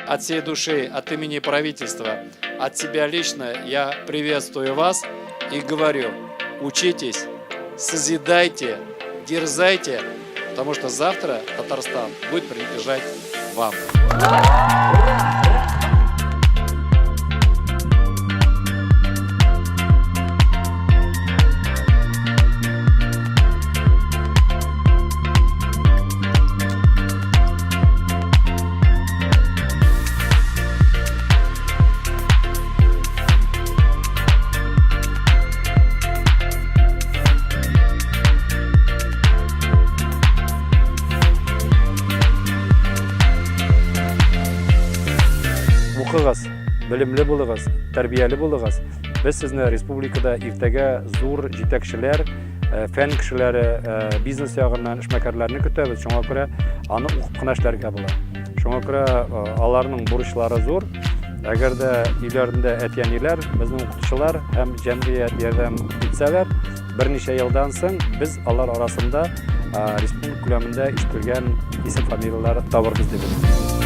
От всей души, от имени правительства, от себя лично я приветствую вас и говорю, учитесь, созидайте, дерзайте, потому что завтра Татарстан будет принадлежать вам. Укыгыз, белемле булыгыз, тәрбияле булыгыз. Без сезне республикада иртәгә зур җитәкчеләр, фән кешеләре, бизнес ягыннан эшмәкәрләрне көтәбез. Шуңа күрә аны укып кына эшләргә була. Шуңа күрә аларның бурычлары зур. Әгәр дә өйләрендә әти-әниләр, безнең укытучылар һәм җәмгыять ярдәм итсәләр, берничә елдан соң без алар арасында республика күләмендә ишетелгән исем-фамилияләр табырбыз дип уйлыйм.